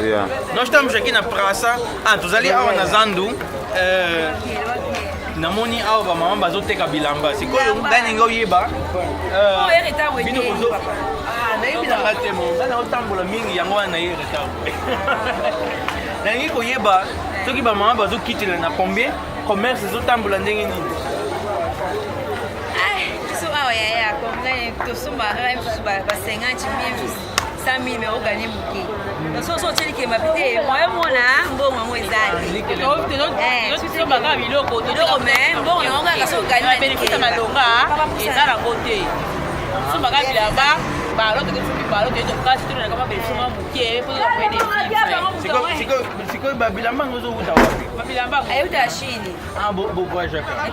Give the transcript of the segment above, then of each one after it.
Yeah. Nós estamos aqui na praça. Ah, tozali awa na zandu. Euh, namoni awa bamama bazoteka bilamba sikoyo ngai ninga oyeba euh, oh, bino bozo ah, nayebi na nga te mo ngai naotambola mingi yango wana naye retard nalingi koyeba soki bamama bazokitela na combien commerce ezotambola ndenge nini biso awa yaya tosombaka kaka mosusu ba 50 mille 100 mille mais oganye moke soso otie likemba pe te moye mona mbongo yango eza te tosombaka biloko biloko mais mbongo yango kaka so oganye benefisi ya malonga eza nango te tosombaka bilamba balo toke soki balo toye tokasi tolelaka ma benefisi mwa moke po toza moye de sikoyo babilamba yango ezowuta wapi babilamba ayuta ya chine Ah, bo bo voyageaka. Awa,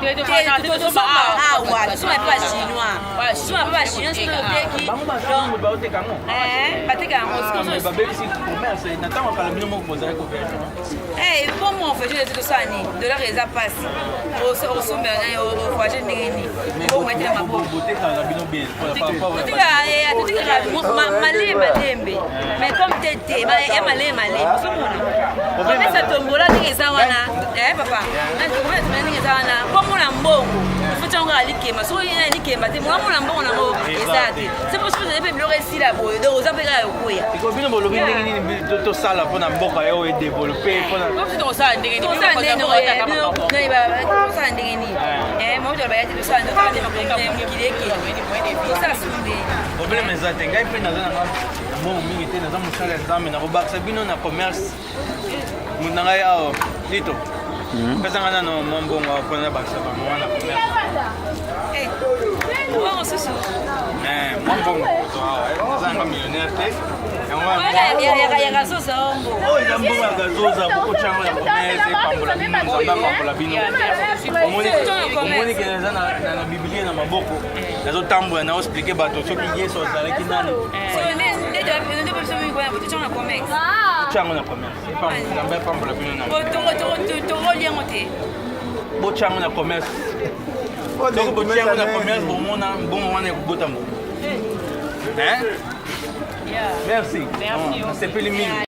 tosomba mpe bachinois. Tosomba mpe bachinois soki toteki. Bango baza baoteka yango. Eh, bateka yango. Ah, mais babebisi commerce na ntango ya kala bino moko bozali kovoyage. Eh, po mo voyage te tosala nini? Dollar eza pasi. Osombela nani ovoyage ndenge nini? Bongo etela maboko. Botekaka bino bien. Totekaka malembe malembe. Mais comme te te, ya malembe malembe. Ozomona? Komesa tombola ndenge eza wana. Eh papa, komesa tombola ndenge eza wana. Po mona mbongo. Il faut tiango kaka likemba. Soki na likemba te, mona mona mbongo nango eza te. C'est pour ça que mpe biloko esila boye. Donc oza mpe kaka yokwea. Sikoyo bino bolobi ndenge nini tosala mpo na mboka oyo edeveloppe mpo na tosala ndenge nini? Tosala ndenge nini? Tosala ndenge nini? Eh, moi je vais tosala ndenge mokili ekende. Tosala sunde. Problème eza te. Ngai mpe naza na mbongo mingi te, naza mosala ya Nzambe, nakobakisa bino na commerce. Moto na ngai awa lito hmm. pesa ngai nano mwa mbongo awa mpona nabakisa bango wana commerce. Eh, mbongo susu eh, mwa mbongo awa naza nanga millionnaire te. Oyo eza mbongo ya gazoza, bokotya yango na commerce, epambola bino, Nzambe apambola bino. Omoni ke naza na bibilia na maboko, nazotambola na explike bato soki Yesu azalaki nani. Tya yango na commerce, Nzambe apambola bino na tokoliango te. Botya yango na commerce. Soki botya yango na commerce, bomona mbongo wana ekobota mbongo. Merci. Nasepeli mingi.